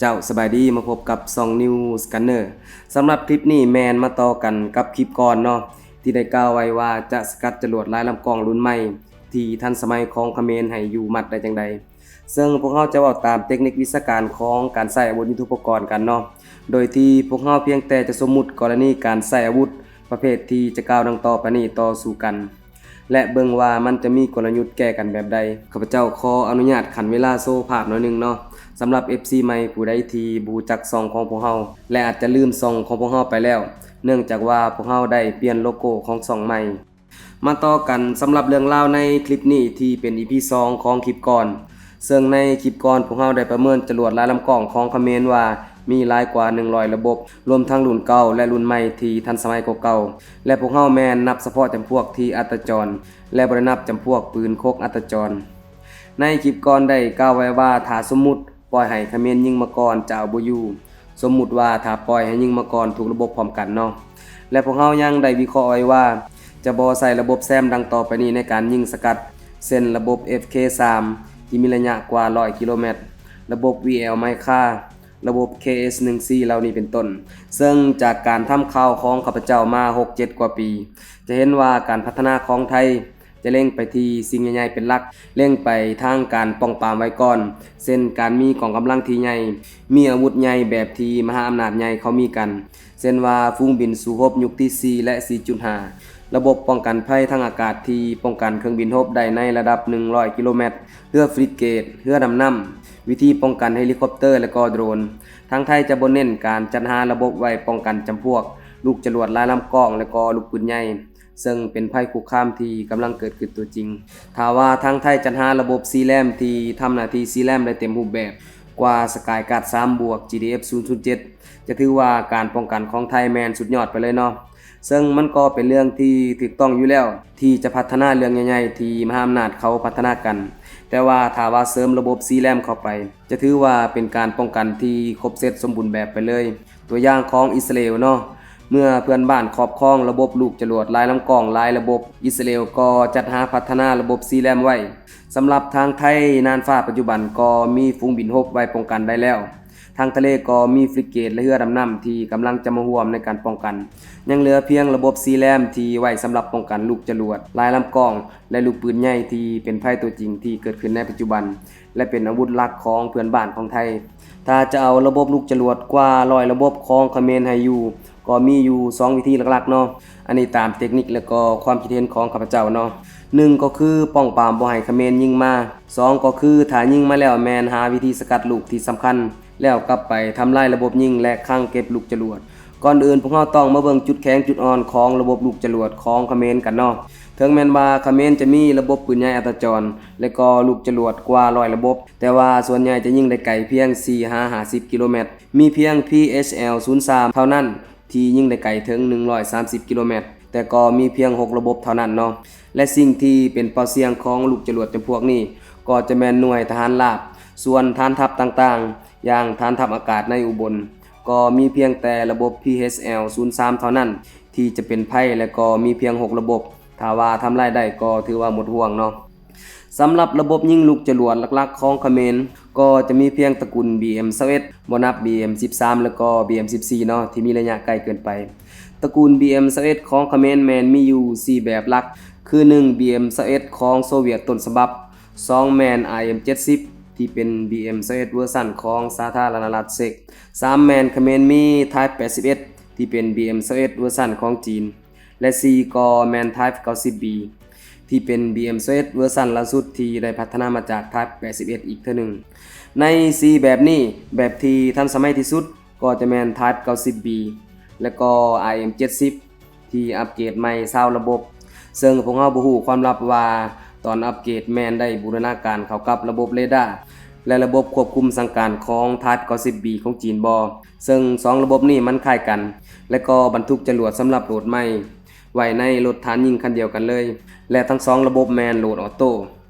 ເຈົ້າ ສະບາຍດີ ມາພົບກັບຊ່ອງ New Scanner. ສຳລັບຄລິບນີ້ແມ່ນມາຕໍ່ກັນກັບຄລິບກ່ອນເນາະ ທີ່ໄດ້ກ່າວໄວ້ວ່າຈະສະກັດຈະຫຼວດລາຍລຳກ້ອງລຸ້ນໃໝ່ ທີ່ທັນສະໄໝຂອງຂະເໝນໃຫ້ຢູ່ມັດໄດ້ຈັ່ງໃດ. ເຊິ່ງພວກເຮົາຈະເວົ້າຕາມເຕັກນິກວິຊາການຂອງການໃຊ້ອາວຸດຍຸດໂທປະກອນກັນເນາະ, ໂດຍທີ່ພວກເຮົາພຽງແຕ່ຈະສົມມຸດກໍລະນີການໃຊ້ອາວຸດປະເພດທີ່ຈະກ່າວດັ່ງຕໍ່ໄປນີ້ຕໍ່ສູ່ກັນ ແລະ ເບິ່ງວ່າມັນຈະມີກົນລະຍຸດແກ້ກັນແບບໃດ. ຂ້າພະເຈົ້າຂໍອະນຸຍາດຂັນເວລາໂຊພາບໜ້ອຍໜຶ່ງເນາະ, ສຳລັບເອັຟຊີໃໝ່ຜູ້ໃດທີ່ບໍ່ຮູ້ຈັກຊ່ອງຂອງພວກເຮົາ ແລະ ອາດຈະລືມຊ່ອງຂອງພວກເຮົາໄປແລ້ວ ເນື່ອງຈາກວ່າພວກເຮົາໄດ້ປ່ຽນໂລໂກ້ຂອງຊ່ອງໃໝ່. ມາຕໍ່ກັນສຳລັບເລື່ອງລາວໃນຄລິບນີ້ທີ່ເປັນອີພີສອງຂອງຄລິບກ່ອນ. ເຊິ່ງໃນຄລິບກ່ອນພວກເຮົາໄດ້ປະເມີນຈະຫຼວດລາຍລຳກ້ອງຂອງຂະເໝນວ່າມີຫຼາຍກວ່າໜຶ່ງຮ້ອຍລະບົບ, ລວມທັງລຸ້ນເກົ່າ ແລະ ລຸ້ນໃໝ່ທີ່ທັນສະໄໝກວ່າເກົ່າ, ແລະ ພວກເຮົາແມ່ນນັບສະເພາະຈຳພວກທີ່ອັດຕະຈອນ ແລະ ບໍ່ໄດ້ນັບຈຳພວກປືນຄົກອັດຕະຈອນ. ໃນຄລິບກ່ອນໄດ້ກ່າວໄວ້ວ່າ ຖ້າສົມມຸດປ່ອຍໃຫ້ຂະເໝນຍິງມາກ່ອນຈະເອົາບໍ່ຢູ່. ສົມມຸດວ່າຖ້າປ່ອຍໃຫ້ຍິງມາກ່ອນທຸກລະບົບພ້ອມກັນເນາະ ແລະ ພວກເຮົາຍັງໄດ້ວິເຄາະໄວ້ວ່າ ຈະບໍ່ໃຊ້ລະບົບແຊມດັ່ງຕໍ່ໄປນີ້ໃນການຍິງສະກັດ ເຊັ່ນ ລະບົບ ເອັຟເຄສາມ ທີ່ມີໄລຍະກວ່າຮ້ອຍກິໂລແມັດ, ລະບົບ ວີແອລ ໄມຄາ, ລະບົບ ເຄເອສໜຶ່ງສີ່ ເຫຼົ່ານີ້ເປັນຕົ້ນ. ເຊິ່ງຈາກການທຳຂ່າວຂອງຂ້າພະເຈົ້າມາຫົກເຈັດກວ່າປີ ຈະເຫັນວ່າການພັດທະນາຂອງໄທ ຈະເລັງໄປທີ່ສິ່ງໃຫຍ່ໆເປັນຫຼັກ, ເລັງໄປທາງການປ້ອງປາມໄວ້ກ່ອນ ເຊັ່ນ ການມີກອງກຳລັງທີ່ໃຫຍ່, ມີອາວຸດໃຫຍ່ແບບທີ່ມະຫາອຳນາດໃຫຍ່ເຂົາມີກັນ ເຊັ່ນວ່າ ຝູງບິນສູ້ຮົບຍຸກທີສີ່ ແລະ ສີ່ຈຸດຫ້າ, ລະບົບປ້ອງກັນໄພທາງອາກາດທີ່ປ້ອງກັນເຄື່ອງບິນຮົບໄດ້ໃນລະດັບໜຶ່ງຮ້ອຍກິໂລແມັດ, ເຮືອຟຣິເກດ, ເຮືອດຳນ້ຳ, ວິທີປ້ອງກັນເຮລິຄອບເຕີ ແລະ ກໍໂດຣນ. ທາງໄທຈະບໍ່ເນັ້ນການຈັດຫາລະບົບໄວ້ປ້ອງກັນຈຳພວກລູກຈະຫຼວດລາຍລຳກ້ອງ ແລະ ກໍລູກປືນໃຫຍ່ ເຊິ່ງເປັນໄພຄຸກຄາມທີ່ກຳລັງເກີດຂຶ້ນຕົວຈິງ. ຖ້າວ່າທາງໄທຈັດຫາລະບົບຊີແຣມທີ່ທຳໜ້າທີ່ຊີແຣມໄດ້ເຕັມຮູບແບບກວ່າສະກາຍກາດສາມບວກ ຈີດີເອັຟສູນສູນເຈັດ ຈະຖືວ່າການປ້ອງກັນຂອງໄທແມ່ນສຸດຍອດໄປເລີຍເນາະ. ເຊິ່ງມັນກໍເປັນເລື່ອງທີ່ຖືກຕ້ອງຢູ່ແລ້ວ ທີ່ຈະພັດທະນາເລື່ອງໃຫຍ່ໆທີ່ມະຫາອຳນາດເຂົາພັດທະນາກັນ. ແຕ່ວ່າຖ້າວ່າເສີມລະບົບຊີແຣມເຂົ້າໄປ ຈະຖືວ່າເປັນການປ້ອງກັນທີ່ຄົບເຊັດສົມບູນແບບໄປເລີຍ. ຕົວຢ່າງຂອງອິດສະຣາເອວເນາະ, ເມື່ອເພື່ອນບ້ານຄອບຄອງລະບົບລູກຈະຫຼວດລາຍລຳກ້ອງຫຼາຍລະບົບ, ອິດສະຣາເອວກໍຈັດຫາພັດທະນາລະບົບຊີແຣມໄວ້. ສຳລັບທາງໄທ, ນ່ານຟ້າປັດຈຸບັນກໍມີຝູງບິນຮົບໄວ້ປ້ອງກັນໄດ້ແລ້ວ. ທາງທະເລກໍມີຟຣິເກດ ແລະ ເຮືອດຳນ້ຳທີ່ກຳລັງຈະມາຮ່ວມໃນການປ້ອງກັນ. ຍັງເຫຼືອພຽງລະບົບຊີແຣມທີ່ໄວ້ສຳລັບປ້ອງກັນລູກຈະຫຼວດລາຍລຳກ້ອງ ແລະ ລູກປືນໃຫຍ່ທີ່ເປັນໄພຕົວຈິງທີ່ເກີດຂຶ້ນໃນປັດຈຸບັນ ແລະ ເປັນອາວຸດຫຼັກຂອງເພື່ອນບ້ານຂອງໄທ. ຖ້າຈະເອົາລະບົບລູກຈະຫຼວດກວ່າຮ້ອຍລະບົບຂອງຂະເໝນໃຫ້ຢູ່ ກໍມີຢູ່ສອງວິທີຫຼັກໆເນາະ. ອັນນີ້ຕາມເຕັກນິກ ແລະ ກໍຄວາມຄິດເຫັນຂອງຂ້າພະເຈົ້າເນາະ. ໜຶ່ງກໍຄືປ້ອງປາມບໍ່ໃຫ້ຂະເໝນຍິງມາ. ສອງກໍຄືຖ້າຍິງມາແລ້ວແມ່ນຫາວິທີສະກັດລູກທີ່ສຳຄັນ ແລ້ວກັບໄປທຳລາຍລະບົບຍິງ ແລະ ຄັງເກັບລູກຈະຫຼວດ. ກ່ອນອື່ນພວກເຮົາຕ້ອງມາເບິ່ງຈຸດແຂງຈຸດອ່ອນຂອງລະບົບລູກຈະຫຼວດຂອງຂະເໝນກັນເນາະ. ເຖິງແມ່ນວ່າຂະເໝນຈະມີລະບົບປືນໃຫຍ່ອັດຕະຈອນ ແລະ ກໍລູກຈະຫຼວດກວ່າຮ້ອຍລະບົບ, ແຕ່ວ່າສ່ວນໃຫຍ່ຈະຍິງໄດ້ໄກພຽງສີ່ຫາຫ້າສິບກິໂລແມັດ. ມີພຽງ ພີເອັຊແອລສູນສາມ ເທົ່ານັ້ນທີ່ຍິງໄດ້ໄກເຖິງໜຶ່ງຮ້ອຍສາມສິບກິໂລແມັດ, ແຕ່ກໍມີພຽງຫົກລະບົບເທົ່ານັ້ນເນາະ. ແລະ ສິ່ງທີ່ເປັນເປົ້າສ່ຽງຂອງລູກຈະຫຼວດຈຳພວກນີ້ ກໍຈະແມ່ນໜ່ວຍທະຫານລາບ, ສ່ວນຖານທັບຕ່າງໆ ຢ່າງຖານທັບອາກາດໃນອຸບົນ ກໍມີພຽງແຕ່ລະບົບ ພີເອັຊແອລສູນສາມ ເທົ່ານັ້ນທີ່ຈະເປັນໄພ ແລະ ກໍມີພຽງຫົກລະບົບ. ຖ້າວ່າທຳລາຍໄດ້ກໍຖືວ່າໝົດຫ່ວງເນາະ. ສຳລັບລະບົບຍິງລູກຈະຫຼວດຫຼັກໆຂອງຂະເໝນ ກໍຈະມີພຽງຕະກູນ ບີເອັມຊາວເອັດ ບໍ່ນັບ ບີເອັມສິບສາມ ແລະ ກໍ ບີເອັມສິບສີ່ ເນາະ ທີ່ມີໄລຍະໄກເກີນໄປ. ຕະກູນ ບີເອັມຊາວເອັດ ຂອງຂະເໝນແມ່ນມີຢູ່ສີ່ແບບຫຼັກ ຄື ໜຶ່ງ ບີເອັມຊາວເອັດ ຂອງໂຊວຽດຕົ້ນສະບັບ, ສອງ ແມ່ນ ອາເອັມເຈັດສິບ ທີ່ເປັນ ບີເອັມຊາວເອັດ ເວີຊັນຂອງສາທາລະນະລັດເຊັກ, ສາມ ແມ່ນຂະເໝນມີ Type ແປດສິບເອັດ ທີ່ເປັນ ບີເອັມຊາວເອັດ ເວີຊັນຂອງຈີນ ແລະ ສີ່ ກໍແມ່ນ Type ເກົ້າສິບບີ ທີ່ເປັນ ບີເອັມຊາວເອັດ ເວີຊັນລ່າສຸດທີ່ໄດ້ພັດທະນາມາຈາກ Type ແປດສິບເອັດ ອີກເທື່ອໜຶ່ງ. ໃນສີ່ແບບນີ້, ແບບທີ່ທັນສະໄໝທີ່ສຸດກໍຈະແມ່ນ Type ເກົ້າສິບບີ ແລະ ກໍ ອາເອັມເຈັດສິບ ທີ່ອັບເກຣດໃໝ່ຊາວລະບົບ. ເຊິ່ງພວກເຮົາບໍ່ຮູ້ຄວາມລັບວ່າຕອນອັບເກຣດແມ່ນໄດ້ບູລະນາການເຂົ້າກັບລະບົບເຣດາ ແລະ ລະບົບຄວບຄຸມສັ່ງການຂອງ Type ເກົ້າສິບບີ ຂອງຈີນບໍ່. ເຊິ່ງສອງລະບົບນີ້ມັນຄ້າຍກັນ ແລະ ກໍບັນທຸກຈະຫຼວດສຳລັບໂຫຼດໃໝ່ໄວ້ໃນລົດຖານຍິງຄັນດຽວກັນເລີຍ ແລະ ທັງສອງລະບົບແມ່ນໂຫຼດອອໂຕ້.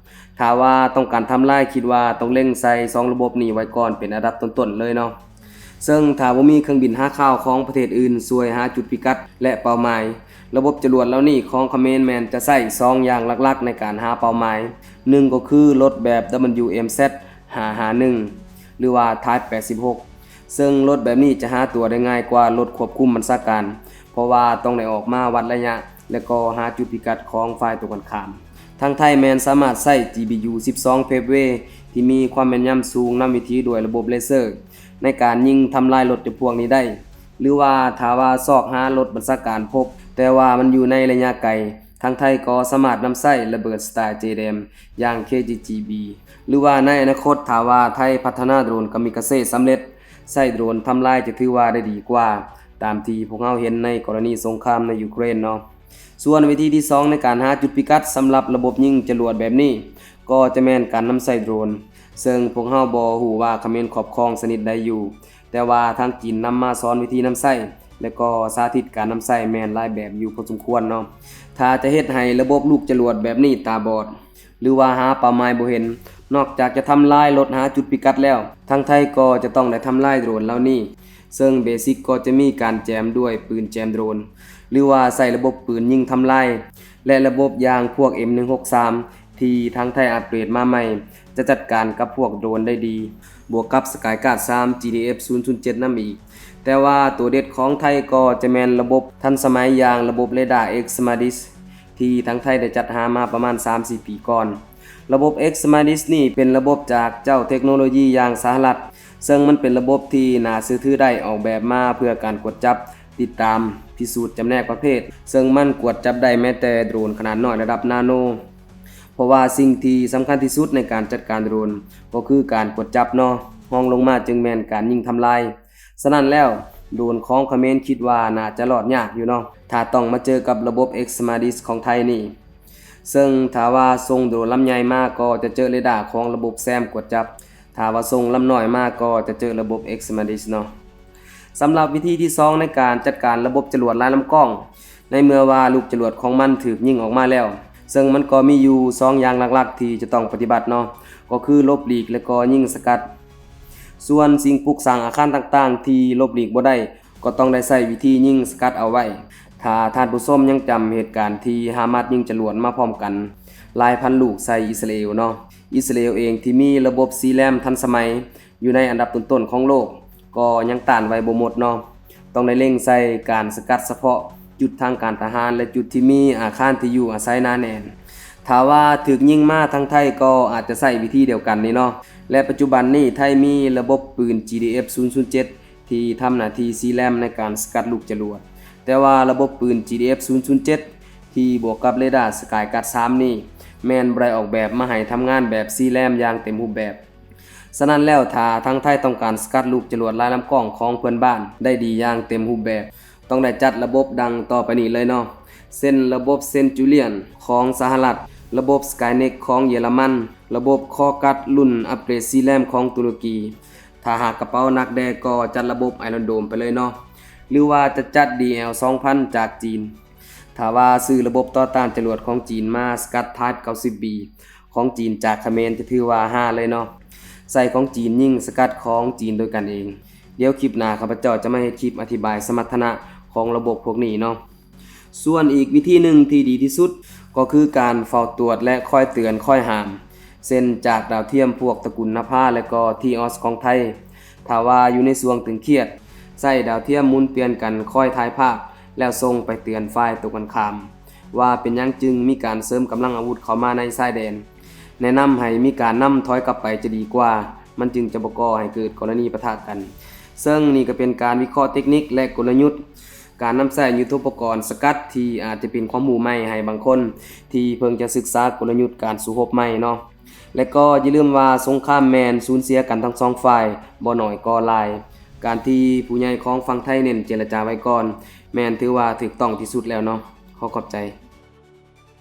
ຖ້າວ່າຕ້ອງການທຳລາຍ, ຄິດວ່າຕ້ອງເລັງໃສ່ສອງລະບົບນີ້ໄວ້ກ່ອນເປັນອັນດັບຕົ້ນໆເລີຍເນາະ. ເຊິ່ງຖ້າບໍ່ມີເຄື່ອງບິນຫາຂ່າວຂອງປະເທດອື່ນຊ່ວຍຫາຈຸດພິກັດ ແລະ ເປົ້າໝາຍ, ລະບົບຈະຫຼວດເຫຼົ່ານີ້ຂອງຂະເໝນແມ່ນຈະໃຊ້ສອງຢ່າງຫຼັກໆໃນການຫາເປົ້າໝາຍ. ໜຶ່ງກໍຄືລົດແບບ ດັບເບິນຢູເອັມແຊັດຫ້າຫ້າໜຶ່ງ ຫຼືວ່າ Type ແປດສິບຫົກ ເຊິ່ງລົດແບບນີ້ຈະຫາຕົວໄດ້ງ່າຍກວ່າລົດຄວບຄຸມບັນຊາການ ເພາະວ່າຕ້ອງໄດ້ອອກມາວັດໄລຍະ ແລະກໍຫາຈຸດພິກັດຂອງຝ່າຍຕົງກັນຂ້າມ. ທາງໄທແມ່ນສາມາດໃຊ້ ຈີບີຢູສິບສອງ Fabway ທີ່ມີຄວາມແມ່ນຍຳສູງ ນຳວິທີດ້ວຍລະບົບເລເຊີ ໃນການຍິງທຳລາຍລົດຈຳພວກນີ້ໄດ້ ຫຼືວ່າຖ້າວ່າຊອກຫາລົດບັນຊາການພົບ ແຕ່ວ່າມັນຢູ່ໃນໄລຍະໄກ, ທາງໄທກໍສາມາດນຳໃຊ້ລະເບີດສະຕາຍເຈແດມ ຢ່າງ ເຄຈີຈີບີ ຫຼືວ່າໃນອະນາຄົດ ຖ້າວ່າໄທພັດທະນາໂດຣນກາມິກາເຊສຳເລັດ ໃຊ້ໂດຣນທຳລາຍຈະຖືວ່າໄດ້ດີກວ່າ ຕາມທີ່ພວກເຮົາເຫັນໃນກໍລະນີສົງຄາມໃນຢູເຄຣນເນາະ. ສ່ວນວິທີທີສອງໃນການຫາຈຸດພິກັດສຳລັບລະບົບຍິງຈະຫຼວດແບບນີ້ ກໍຈະແມ່ນການນຳໃຊ້ໂດຣນ ເຊິ່ງພວກເຮົາບໍ່ຮູ້ວ່າຂະເໝນຄອບຄອງຊະນິດໃດຢູ່, ແຕ່ວ່າທາງຈີນນຳມາສອນວິທີນຳໃຊ້ ແລະກໍສາທິດການນຳໃຊ້ແມ່ນຫຼາຍແບບຢູ່ພໍສົມຄວນເນາະ. ຖ້າຈະເຮັດໃຫ້ລະບົບລູກຈະຫຼວດແບບນີ້ຕາບອດ ຫຼືວ່າຫາເປົ້າໝາຍບໍ່ເຫັນ, ນອກຈາກຈະທຳລາຍລົດຫາຈຸດພິກັດແລ້ວ, ທາງໄທກໍຈະຕ້ອງໄດ້ທຳລາຍໂດຣນເຫຼົ່ານີ້, ເຊິ່ງເບສິກກໍຈະມີການແຈມດ້ວຍປືນແຈມໂດຣນ ຫຼືວ່າໃຊ້ລະບົບປືນຍິງທຳລາຍ ແລະລະບົບຢ່າງພວກ ເອັມໜຶ່ງຫົກສາມ ທີ່ທາງໄທອັບເກຣດມາໃໝ່ ຈະຈັດການກັບພວກໂດຣນໄດ້ດີ, ບວກກັບສະກາຍກາດສາມ ຈີດີເອັຟສູນສູນເຈັດນຳອີກ. ແຕ່ວ່າຕົວເດັດຂອງໄທກໍຈະແມ່ນລະບົບທັນສະໄໝຢ່າງລະບົບເຣດ້າ X-MADIS ທີ່ທາງໄທໄດ້ຈັດຫາມາປະມານສາມສີ່ປີກ່ອນ. ລະບົບ X-MADIS ນີ້ເປັນລະບົບຈາກເຈົ້າເທັກໂນໂລຢີຢ່າງສະຫະລັດ, ເຊິ່ງມັນເປັນລະບົບທີ່ໜ້າເຊື່ອຖືໄດ້, ອອກແບບມາເພື່ອການກວດຈັບ, ຕິດຕາມ, ພິສູດ, ຈຳແນກປະເພດ, ເຊິ່ງມັນກວດຈັບໄດ້ແມ້ແຕ່ໂດຣນຂະໜາດນ້ອຍລະດັບນາໂນ. ເພາະວ່າສິ່ງທີ່ສຳຄັນທີ່ສຸດໃນການຈັດການໂດຣນກໍຄືການກວດຈັບເນາະ, ຮອງລົງມາຈຶ່ງແມ່ນການຍິງທຳລາຍ. ສະນັ້ນແລ້ວ, ໂດຣນຂອງຂະເໝນຄິດວ່າໜ້າຈະລອດຍາກຢູ່ເນາະ, ຖ້າຕ້ອງມາເຈີກັບລະບົບ X-MADIS ຂອງໄທນີ້. ເຊິ່ງຖ້າວ່າສົ່ງໂດຣນລຳໃຫຍ່ມາກໍຈະເຈີເຣດ້າຂອງລະບົບ SAM ກວດຈັບ, ຖ້າວ່າສົ່ງລຳນ້ອຍມາກໍຈະເຈີລະບົບ X-MADIS ເນາະ. ສຳລັບວິທີທີສອງໃນການຈັດການລະບົບຈະຫຼວດຫຼາຍລຳກ້ອງ ໃນເມື່ອວ່າລູກຈະຫຼວດຂອງມັນຖືກຍິງອອກມາແລ້ວ, ເຊິ່ງມັນກໍມີຢູ່ສອງຢ່າງຫຼັກໆທີ່ຈະຕ້ອງປະຕິບັດເນາະ, ກໍຄືຫຼົບຫຼີກ ແລະກໍຍິງສະກັດ. ສ່ວນສິ່ງປຸກສ້າງອາຄານຕ່າງໆທີ່ຫຼົບຫຼີກບໍ່ໄດ້ ກໍຕ້ອງໄດ້ໃຊ້ວິທີຍິງສະກັດເອົາໄວ້. ຖ້າທ່ານຜູ້ຊົມຍັງຈຳເຫດການທີ່ຮາມາສຍິງຈະຫຼວດມາພ້ອມກັນຫຼາຍພັນລູກໃສ່ອິດສະຣາເອວເນາະ, ອິດສະຣາເອວເອງທີ່ມີລະບົບ SLAM ທັນສະໄໝ ຢູ່ໃນອັນດັບຕົ້ນໆຂອງໂລກ ກໍຍັງຕ້ານໄວ້ບໍ່ໝົດເນາະ. ຕ້ອງໄດ້ເລັ່ງໃສ່ການສະກັດສະເພາະຈຸດທາງການທະຫານ ແລະ ຈຸດທີ່ມີອາຄານທີ່ຢູ່ອາໄສໜາແໜ້ນ. ຖ້າວ່າຖືກຍິງມາ, ທາງໄທກໍອາດຈະໃຊ້ວິທີດຽວກັນນີ້ເນາະ ແລະ ປັດຈຸບັນນີ້ໄທມີລະບົບປືນ ຈີດີເອັຟສູນສູນເຈັດ ທີ່ທຳໜ້າທີ່ SLAM ໃນການສະກັດລູກຈະຫຼວດ. ແຕ່ວ່າລະບົບປືນ ຈີດີເອັຟສູນສູນເຈັດ ທີ່ບວກກັບເຣດ້າ Skyguard ສາມນີ້ ແມ່ນບໍ່ໄດ້ອອກແບບມາໃຫ້ທຳງານແບບ SLAM ຢ່າງເຕັມຮູບແບບ. ສະນັ້ນແລ້ວ, ຖ້າທາງໄທຕ້ອງການສະກັດລູກຈະຫຼວດຫຼາຍລຳກ້ອງຂອງເພື່ອນບ້ານໄດ້ດີຢ່າງເຕັມຮູບແບບ, ຕ້ອງໄດ້ຈັດລະບົບດັ່ງຕໍ່ໄປນີ້ເລີຍເນາະ, ເຊັ່ນ ລະບົບ Centurion ຂອງສະຫະລັດ, ລະບົບ Skynex ຂອງເຢຍລະມັນ, ລະບົບ Korkut ລຸ້ນອັບເກຣດ SLAM ຂອງຕຸລະກີ. ຖ້າຫາກກະເປົາໜັກແດ່ກໍຈັດລະບົບ Iron Dome ໄປເລີຍເນາະ, ຫຼືວ່າຈະຈັດ ດີແອລສອງພັນ ຈາກຈີນ. ຖ້າວ່າຊື້ລະບົບຕໍ່ຕ້ານຈະຫຼວດຂອງຈີນມາສະກັດ Type ເກົ້າສິບບີ ຂອງຈີນຈາກຂະເໝນ ຈະຖືວ່າຮາເລີຍເນາະ. ໃຊ້ຂອງຈີນຍິງສະກັດຂອງຈີນໂດຍກັນເອງ. ດຽວຄລິບໜ້າຂ້າພະເຈົ້າຈະມາເຮັດຄລິບອະທິບາຍສະມັດຖະນະຂອງລະບົບພວກນີ້ເນາະ. ສ່ວນອີກວິທີໜຶ່ງທີ່ດີທີ່ສຸດ ກໍຄືການເຝົ້າຕວດ ແລະ ຄອຍເຕືອນຄອຍຫ້າມ ເຊັ່ນ ຈາກດາວທຽມພວກຕະກຸນນະພາ ແລະ ກໍ TEOS ຂອງໄທ. ຖ້າວ່າຢູ່ໃນຊ່ວງຕຶງຄຽດ, ໃຊ້ດາວທຽມໝູນປ່ຽນກັນຄອຍຖ່າຍພາບ ແລ້ວສົ່ງໄປເຕືອນຝ່າຍຕົງກັນຂ້າມ ວ່າເປັນຫຍັງຈຶ່ງມີການເສີມກຳລັງອາວຸດເຂົ້າມາໃນຊາຍແດນ. ແນະນຳໃຫ້ມີການນຳຖອຍກັບໄປຈະດີກວ່າ, ມັນຈຶ່ງຈະບໍ່ກໍ່ໃຫ້ເກີດກໍລະນີປະທະກັນ. ເຊິ່ງນີ້ກໍເປັນການວິເຄາະເຕັກນິກ ແລະ ກົນລະຍຸດ ການນຳໃຊ້ຍຸດໂທປະກອນສະກັດ ທີ່ອາດຈະເປັນຄວາມຮູ້ໃໝ່ໃຫ້ບາງຄົນທີ່ເພິ່ງຈະສຶກສາກົນລະຍຸດການສູ້ຮົບໃໝ່ເນາະ. ແລະກໍຢ່າລືມວ່າສົງຄາມແມ່ນສູນເສຍກັນທັງສອງຝ່າຍ, ບໍ່ໜ້ອຍກໍຫຼາຍ. ການທີ່ຜູ້ໃຫຍ່ຂອງຝັ່ງໄທເນັ້ນເຈລະຈາໄວ້ກ່ອນ ແມ່ນຖືວ່າຖືກຕ້ອງທີ່ສຸດແລ້ວເນາະ. ຂໍຂອບໃຈ.